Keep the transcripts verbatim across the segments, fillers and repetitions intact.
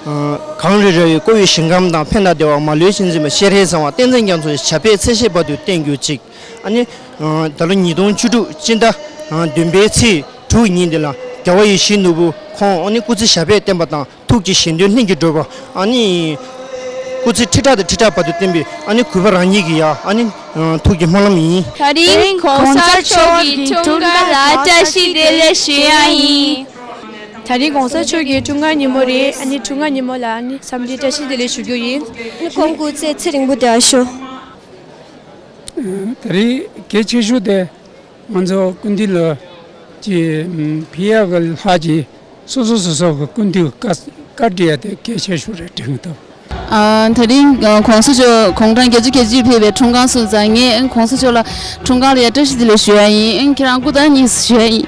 གངས་རི་ར་བའི་བསྐོར་བའི་ཞིང་ཁམས་དང་། ཕན་དང་བདེ་བ་མ་ལུས་ཅན་འཛིན་པ། སྤྱན་རས་གཟིགས་དབང་བསྟན་འཛིན་རྒྱ་མཚོ་ཡི། ཞབས་པད་ཚེ་ཤེས་བར་དུ་བརྟན་གྱུར་ཅིག་ཨ་ནི། ད་ལོ་ཉིས་སྟོང་བཅུ་དྲུག་སྤྱི་ཟླ་བདུན་པའི་ཚེས་དྲུག་ཉིན་འདི་ལ་རྒྱལ་བ་ཡིད་བཞིན་ནོར་བུ་ཁོང་ཨ་ནི་སྐུ་ཚེ་ཞབས་པད་བརྟན་པ་དང་། ཐུགས་ཀྱི་བཞེད་དོན་ལྷུན་གྱིས་གྲུབ་པ། ཨ་ནི་སྐུ་ཚེ་ཁྲི་ཕྲག་དང་ཁྲི་ཕྲག་བར་དུ་བརྟན་པའི་ཨ་ནི་གུས་པ་རང་ཉིད་ཀྱི་ཡ་ཨ་ནི་ཐུགས་ཀྱི་སྨོན་ལམ་ཡིན། ད་རིང་གོང་ས་མཆོག་གི་འཁྲུངས་སྐར་ལ་བཀྲ་ཤིས་བདེ་ལེགས་ཞུ་ཡ་ཡིན། ད་རིང་གོང་ས་མཆོག་གི་འཁྲུངས་སྐར་ཉིན་མོ་རེད། ཨ་ནི་འཁྲུངས་སྐར་ཉིན་མོ་ལ་ཨ་ནི་འཚམས་འདྲི་བཀྲ་ཤིས་བདེ་ལེགས་ཞུ་རྒྱུ་ཡིན། ཨ་ནི་ཁོང་སྐུ་ཚེ་ཚེ་རིང་པོ་དེ་ཨ་ཤོ། ད་རིང་གལ་ཆེ་ཤོས་དེ། ང་ཚོ་སྐུ་མདུན་ལ་ཀྱི་ཕི་ཡ་གི་ལྷག་ཀྱི་སོ་སོ་སོ་སོ་གི་སྐུ་མདུན་བཀའ་བཀའ་འདྲི་ཡ་དེ་གལ་ཆེ་ཤོས་རེད་དྲན་གི་འདུག་ཨ། ད་རིང་ཨ་གོང་ས་མཆོག་གུང་ཁྲན་བརྒྱད་ཅུ་གྱ་གཅིག་ཕེབས་པའི་འཁྲུངས་སྐར་སོང་ཙང་། ངས་ཨ་གོང་ས་མཆོག་ལ་འཁྲུངས་སྐར་ལ་ཡ་བཀྲ་ཤིས་བདེ་ལེགས་ཞུ་ཡ་ཡིན། ཨ་ཁྱེད་རང་སྐུ་ཐང་སྙིང་སུ་ཞུ་ཡ་ཡིན།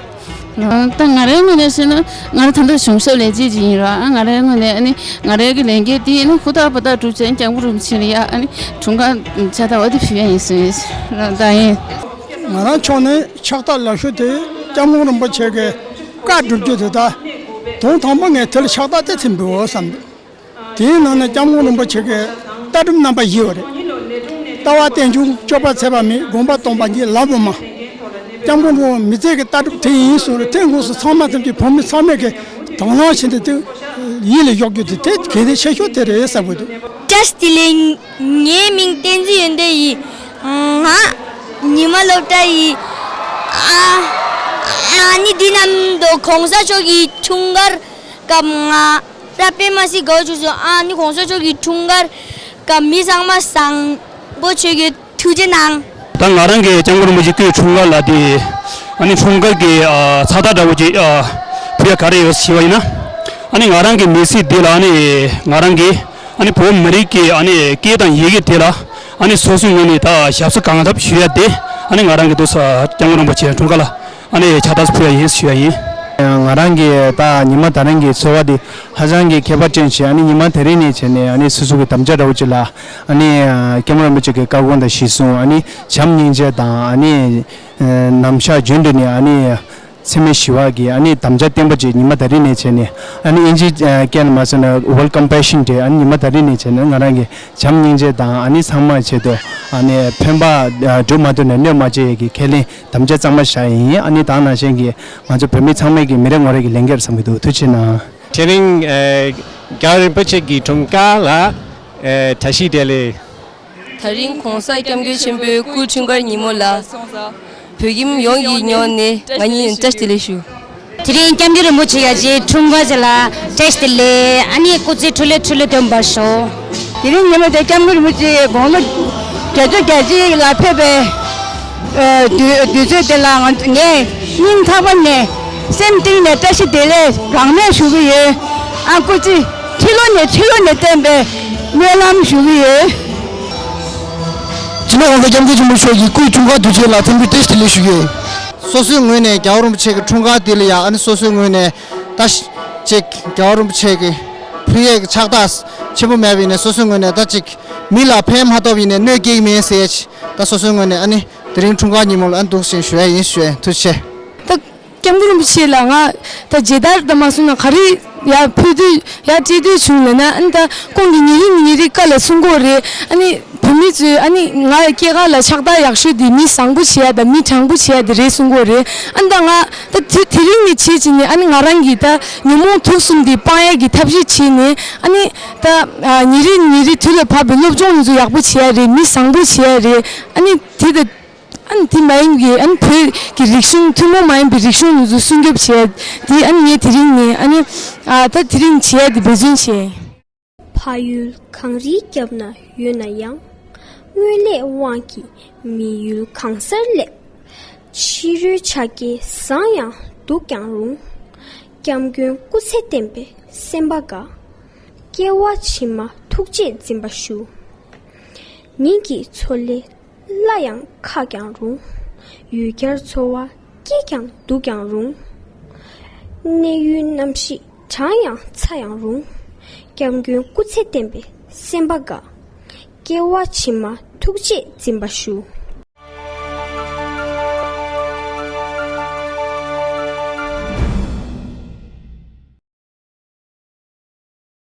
ཨ། ད་ང་རའི་ངོས་ནས་བཤད་ན། ང་ར་ད་ལྟ་གཞུང་ཞབས་ལས་བྱེད་ཅིག་ཡིན་ར། ཨ། ང་རའི་ངོས་ནས་ཨ་ནི་ང་རའི་གི་ལས་འགན་དེ་ཨ་ནི་ཧུར་ཐག་འབད་ཐག་སྒྲུབ་བྱས་སྐྱབས་མགོན་རིན་པོ་ཆེ་ལ་ཡ་ཨ་ནི་འཁྲུངས་སྐར་ཕྱག་རྟགས་འོ་དེ་ཕུལ་ཡ་ཡིན་གསུངས་ཡོད། ད་ཡིན། ང་རང་ཕྱོགས་ནས་ཕྱག་རྟགས་ལག་ཤོས་དེ་སྐྱབས་མགོན་རིན་པོ་ཆེ་གི་བཀའ་བསྒྲུབ་རྒྱུ་དེ། ད་དུང་དང་པོ་ངས་དེ་ལ་ཕྱག་རྟགས་དེ་ཚིམ་འབུལ་བསམ་འདུག་དེའི་ནང་ནས་སྐྱབས་མགོན་རིན་པོ་ཆེ་གི་ལྟ་གྲུབ་རྣམ་པ་བཞི་བ་རེད། ལྟ་བ་རྟེན་འབྱུང་། སྤྱོད་པ་ཚད་པ་མེད། སྒོམ་པ་སྟོང་པ་ཉིད། ལམ་དབུ་མ། སྐྱབས་མགོན་རིན་པོ་ཆེ་མི་ཚེ་གི་ལྟ་གྲུབ་དེ་ཡིན་གསུངས་རེད། དེ་དངོས་སུ་ཚང་མ་ཐམས་ཅད་བོད་མི་ཚང་མས་གི་དང་བླངས་བྱས་ཏེ་དེ་ཡིད་ལ་འཇོག་རྒྱུ་དེ་དེ་གལ་ཆེ་ཤོས་དེ་རེད་བསམ་གི་འདུག་བཀྲ་ཤིས་བདེ་ལེགས། ངའི་མིང་བསྟན་འཛིན་ཡོན་ཏན་ཡིན། ང་ཉི་མ་སློབ་གྲྭ་ཡི་ཨ་ཨ་ནི་འདི་ནམ་དུ་གོང་ས་མཆོག་གི་འཁྲུངས་སྐར་སྐབས་ང་ར་དཔེ་མ་སྲིད་དགའ་བོ་བྱུང་སོང་། ཨ་ནི་གོང་ས་མཆོག་གི་འཁྲུངས་སྐར་སྐབས་མི་ཚང་མ་བཟང་པོ་བྱེད་རྒྱུ་ཐུགས་རྗེ་གནང་། ད་ང་རང་གི་སྐྱབས་མགོན་རིན་པོ་ཆེ་སྐུའི་འཁྲུངས་སྐར་ལ་དེ་ཨ་ནི་འཁྲུངས་སྐར་གྱི་ཨ་ཕྱག་རྟགས་འདྲ་བོ་ཅིག་ཨ་ཕུལ་ཡ་ག་རེ་ཡོད་ཞུས་པ་ཡིན་ན། ཨ་ནི་ང་རང་གི་མི་ཚེ་འདི་ལ་ཨ་ནི་ང་རང་གི་ཨ་ནི་བོད་མི་རིགས་ཀྱི་ཨ་ནི་སྐད་དང་ཡི་གེ་དེ་ལ་ཨ་ནི་སོ་སོའི་ངོས་ནས་ད་ཞབས་སོར་གང་ཐུབ་ཞུ་ཡ་དེ། ཨ་ནི་ང་རང་གི་འདུག་ས་སྐྱབས་མགོན་རིན་པོ་ཆེ་འཁྲུངས་སྐར་ལ་ཨ་ནི་ཕྱག་རྟགས་ཕུལ་ཡ་ཡིན་ཞུ་ཡ་ཡིན། ང་རང་གི་ད་ཉི་མ་ད་རིང་གི་འཚོ་བ་འདི་ཧ་ཅང་གི་ཁྱད་པར་ཅན་ཞིག་ཨ་ནི་ཉི་མ་དེ་རིང་ནས་བྱས་ནས་ཨ་ནི་སོ་སོ་གི་དམ་བཅའ་འདྲ་བོ་ཅིག་ལ་ཨ་ནི་སྐྱབས་མགོན་རིན་པོ་ཆེ་གི་བཀའ་དགོངས་དང་གཞི་བཟུང་ཨ་ནི་བྱམས་སྙིང་རྗེ་དང་ཨ་ནི་ནམ་ཞག་རྒྱུན་དུ་ནས་ཨ་ནི་འཚེ་མེད་ཞི་བ་གི་ཨ་ནི་དམ་བཅའ་བརྟན་པོ་ཅིག་ཉི་མ་དེ་རིང་ནས་བྱས་ནས་ཨ་ནི་ཨིན་ཇི་སྐད་ལ་མ་སོང་ན་ཨུ་བལ་ཀམ་པེ་ཤིན་ཏེ། ཨ་ནི་ཉི་མ་དེ་རིང་ནས་བྱས་ནས་ང་རང་གི་བྱམས་སྙིང་རྗེ་དང་ཨ་ནི་ཚང་མ་ཆེད་དུ་ཨ་ནི་ཕན་པ་སྒྲུབ་མ་ཐུབ་ནས་གནོད་མ་བྱེད་ཡས་ཀྱི་ཁས་ལེན་དམ་བཅའ་གཙང་མ་བཞག་ཡིན། ཨ་ནི་ད་ནང་བཞིན་གྱི་ང་ཚོ་བོད་མི་ཚང་མས་ཀྱི་མི་རེ་ངོ་རེ་གི་ལས་འགན་རེད་བསམ་གྱི་འདུག་ཐུགས་རྗེ་གནང་། དེ་རིང་ཨ་རྒྱལ་བ་རིན་པོ་ཆེ་གི་འཁྲུངས་སྐར་ལ་ཨ་བཀྲ་ཤིས་བདེ་ལེགས། ད་རིང་གོང་ས་སྐྱབས་མགོན་ཆེན་པོའི་སྐུ་འཁྲུངས་སྐར་ཉིན་མོ་ལ་བོད་ཁྱིམ་ཡོངས་ཀྱི་ངོས་ནས་ང་གཉིས་བཀྲ་ཤིས་བདེ་ལེགས་ཞུ། དེ་རིང་སྐྱབས་མགོན་རིན་པོ་ཆེ་ཡ་ཅེ་འཁྲུངས་སྐར་ཅིག་ལ་བཀྲ་ཤིས་བདེ་ལེགས། ཨ་ནི་སྐུ་ཚེ་ཁྲི་ལོ་ཁྲི་ལོ་འདོན་པར་ཤོག་དེ་རིང་ཉིན་མོ་དེ་སྐྱབས་མགོན་རིན་པོ་ཆེ་དགུང་ལོ་བརྒྱད་ཅུ་གྱ་གཅིག་ལ་ཕེབས་པའི་ཨ་དུས་དུས་ཚོད་དེ་ལ་ང་ངས་སྙིང་ཐག་པ་ནས་སེམས་གཏིང་ནས་བཀྲ་ཤིས་བདེ་ལེགས་གྲངས་མེད་ཞུ་གི་ཡོད། ཨ་སྐུ་ཚེ་ཁྲི་ལོ་ནས་ཁྲི་ལོ་ནས་བརྟན་པའི་སྨོན་ལམ་ཞུ་གི་ཡོད། སྤྱི་ནོར་༸གོང་ས་༸སྐྱབས་མགོན་ཆེན་པོ་མཆོག་གི་སྐུའི་འཁྲུངས་སྐར་དུས་ཆེན་ལ་འཚམས་འདྲི་བཀྲ་ཤིས་བདེ་ལེགས་ཞུ་གི་ཡོད། སོ་སོའི་ངོས་ནས་རྒྱལ་བ་རིན་པོ་ཆེ་གི་འཁྲུངས་སྐར་འདི་ལ་ཡང་ཨ་ནི་སོ་སོའི་ངོས་ནས་ད་ཅིག་རྒྱལ་བ་རིན་པོ་ཆེ་གི་ཕུལ་ཡས་ཀྱི་ཕྱག་རྟགས་ཆེན་པོ་མེད་པ་ཡིན་ནའི་སོ་སོའི་ངོས་ནས་ད་ཅིག་མི་ལ་ཕན་མ་ཐོགས་པ་ཡིན་ནའི་གནོད་སྐྱེལ་གྱི་མིན་ཟེར་ཡས་ཅིག་ད་སོ་སོའི་ངོས་ནས་ཨ་ནི་དེ་རིང་འཁྲུངས་སྐར་ཉིན་མོ་ལ་ཨ་ནི་འདུག་སེ་ཞུ་ཡས་ཡིན་ཞུ་ཡས། ཐུགས་རྗེ་ཆེ། ད་སྐྱབས་མགོན་རིན་པོ་ཆེ་ལ་ང་ད་མཇལ་དར་ད་མ་སོང་ན་ག་རེ་ཡར་ཕུལ་འདོད་ཡར་སྤྲད་འདོད་བྱུང་ལབ་ན། ཨ་ནི་ད་ཁོང་གིས་ཉིན་རེ་ཉིན་རེ་བཀའ་ལ་གསུང་གི་ཡོད་རེད། ཨ་ནི་བོད་མི་ཚོས་ཨ་ནི་ང་སྐྱེས་སྐར་ལ་ཕྱག་རྟགས་ཡག་ཤོས་དེ་མི་བཟང་པོ་བྱེད་ཡ་དང་མི་དྲང་པོ་བྱེད་ཡ་དེ་རེད་གསུང་གི་ཡོད་རེད། ཨ་ནི་ད་ང་ད་དེ་དེ་རིང་ནས་བྱེད་ཅིག་ནས་ཨ་ནི་ང་རང་གིས་ད་ཉོན་མོངས་དུག་གསུམ་དེ་སྤང་ཡ་གི་ཐབས་ཤེས་བྱས་ནས། ཨ་ནི་ད་ཉིན་རེ་ཉིན་རེ་དུས་ལ་བབ་པའི་སློབ་སྦྱོང་དེ་ཚོ་ཡག་པོ་བྱེད་ཡ་རེད། མི་བཟང་པོ་བྱེད་ཡ་རེད། ཨ་ནི་དེ་ད། ཨ་ནི་དེ་མ་ཡིན་པའི་ཨ་ནི་བོད་ཀྱི་རིག་གཞུང་ཐུན་མོང་མ་ཡིན་པའི་རིག་གཞུང་དེ་ཚོ་སྲུང་སྐྱོབ་བྱེད་ཡ་དེ་ཨ་ནི་ངས་དེ་རིང་ནས་ཨ་ནི་ཨ་ད་དེ་རིང་བྱེད་ཡ་དེ་འབད་བརྩོན་བྱས། ཕ་ཡུལ་གངས་རིའི་རྒྱབ་ན་ཡོད་ན་ཡང་། སྔོན་ལས་དབང་གིས་མི་ཡུལ་གང་སར་སླེབས། ཕྱི་རོལ་ཆ་རྐྱེན་བཟང་ཡང་སྡུག་ཀྱང་རུང་། སྐྱབས་མགོན་སྐུ་ཚེ་བརྟན་པའི་སེམས་པ་དགའ། སྐྱེ་བ་ཕྱི་མ་ཐུགས་རྗེས་འཛིན་པ་ཞུ། ཉིན་གྱི་འཚོ་ལས་གླ་ཡང་ཁག་ཀྱང་རུང་། ཡུལ་གྱར་འཚོ་བ་སྐྱིད་ཀྱང་སྡུག་ཀྱང་རུང་། གནས་ཡུལ་གནམ་གཤིས་གྲང་ཡང་ཚ་ཡང་རུང་། སྐྱབས་མགོན་སྐུ་ཚེ་བརྟན་པའི་སེམས་པ་དགའ། སྐྱེ་བ་ཕྱི་མ་ཐུགས་རྗེས་འཛིན་པ་ཞུ།